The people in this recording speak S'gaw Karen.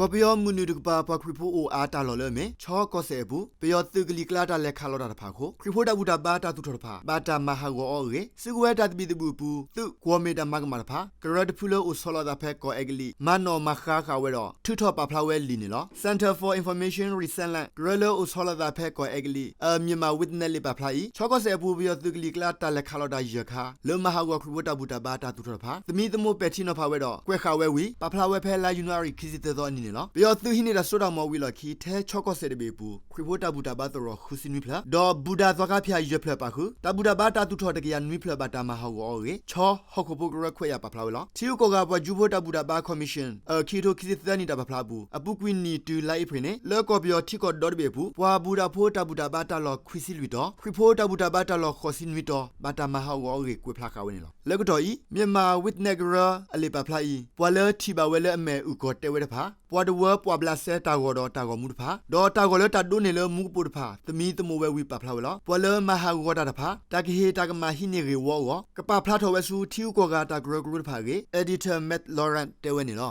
ကီၢ်ပယီၤမုၢ်နုာ်တကပၤ ပှၤခရံာ်ဖိအိၣ်အါတၢ်လီၢ်လၢအမ့ၢ် ချီကီၢ်စဲၣ်အပူၤ ပယီၤသုးကလံၤကျါတၢ်လဲၤခးလီၤတၢ်တဖၣ်အဃိ ခရံာ်ဖိတၢ်ဘူၣ်တၢ်ဘါတၢ်သူၣ်ထီၣ်တဖၣ် ဘၣ်တၢ်မၤဟးဂီၤအီၤအဂ့ၢ် စုကဝဲၤတၢ်သဘံၣ်သဘုၣ်သုးကွီၢ်မ့ၢ်တၢ်မၤကမၣ်တဖၣ် ကရၢတဖုလၢအိၣ်ဆီလီၤအသးဖဲကီၢ်အဲကလံး မၤနီၣ်မၤဃါဃာ်ဝဲဒီး ထုးထီၣ်ပာ်ဖျါဝဲလံာ်န့ၣ်လီၤ. Center for Information Resilience ကရၢလၢအိၣ်ဆီလီၤအသးဖဲကီၢ်အဲကလံး အ Myanmar Witness လံာ်ပာ်ဖျါအံၤ ချီကီၢ်စဲၣ်အပူၤ ပယီၤသုးကလံၤကျါတၢ်လဲၤခးလီၤတၢ်ယဲၢ်ခါ လၢမၤဟးဂီၤခရံာ်ဖိတၢ်ဘူၣ်တၢ်ဘါတၢ်သူၣ်ထီၣ်တဖၣ် သမံသမိးပဲာ်ထံနီၤဖးဝဲဒီး ကွဲးဃာ်ဝဲဝံၤ ပာ်ဖျါဝဲဖဲလါယနူၤအါရံၤ ခံဆံသၢသီအနံၤန့ၣ်လီၤ. ပယီၤသုးဟံးန့ၢ်တၢ်စိတၢ်ကမီၤဝံၤအလီၢ်ခံ ထဲချီကီၢ်စဲၣ်တဘ့ၣ်အပူၤ ခရံာ်ဖိတၢ်ဘူၣ်တၢ်ဘါသရိာ်ဃုဆံနွံဖျၢၣ် ဒီးဘူၣ်တၢ်သီခါဖၠၣ်ယဲၢ်ဖျၢၣ်ပာ်ဃုာ် တၢ်ဘူၣ်တၢ်ဘါတၢ်သူၣ်ထီၣ်တကယၤနွံဖျၢၣ်ဘၣ်တၢ်မၤဟးဂီၤအီၤအဂ့ၢ် ချီဟီၣ်ခိၣ်ဖိကရၢခွဲးယာ်ပာ်ဖျါဝဲလီၤ. ထံဂုၤကီၢ်ဂၤပှၤကၠူဖိတၢ်ဘူၣ်တၢ်ဘါ Commission အ ခံကထိခံဆံသၢနံၣ်တၢ်ပာ်ဖျါအပူၤ အပူၤကွံာ်နံၣ်တုၤလါအ့ဖြ့ၣ်န့ၣ် လၢကီၢ်ပယီၤထံကီၢ်ဒီတဘ့ၣ်အပူၤ ပှၤဘူၣ်တၢ်ဖိတၢ်ဘူၣ်တၢ်ဘါတၢ်လီၢ်ခွံဆံလွံၢ်တီၤ ခရံာ်ဖိတၢ်ဘူၣ်တၢ်ဘါတၢ်လီၢ်ဃိးဆံနွံတီၤ ဘၣ်တၢ်မၤဟးဂီၤအီၤအဂ့ၢ် ကွဲးဖျါဃာ်ဝဲန့ၣ်လီၤ. လၢကတီၢ်အံၤ Myanmar Witness ကရၢအလံာ်ပာ်ဖျါအံၤ ပှၤလၢထံၣ်ဘၣ်ဝဲလၢအမဲာ်အုၣ်ကီၤတဲဝဲတဖၣ် ပှၤတဝၢပှာ်ဘျးစဲတၢ်ဂီၤဒီးတၢ်ဂီၤမူတဖၣ် ဒီးတၢ်ဂီၤလၢတၢ်ဒိးန့ၢ်လၢမူကပိာ်တဖၣ် သမံသမိးဝဲဝံၤပာ်ဖျါဝဲလီၤ. ပှၤလၢမၤဟးဂီၤတၢ်တဖၣ် တၢ်ကဟ့ၣ်တၢ်ကမၣ်ဟံးန့ၢ်ဂ့ၢ်ဝီအဂီၢ် ကပာ်ဖျါထီၣ်ဝဲဆူထံဂုၤကီၢ်ဂၤတၢ်ကရၢကရိတဖၣ်အဂ့ၢ် Editor Matt Lawrence တဲဝဲန့ၣ်လီၤ.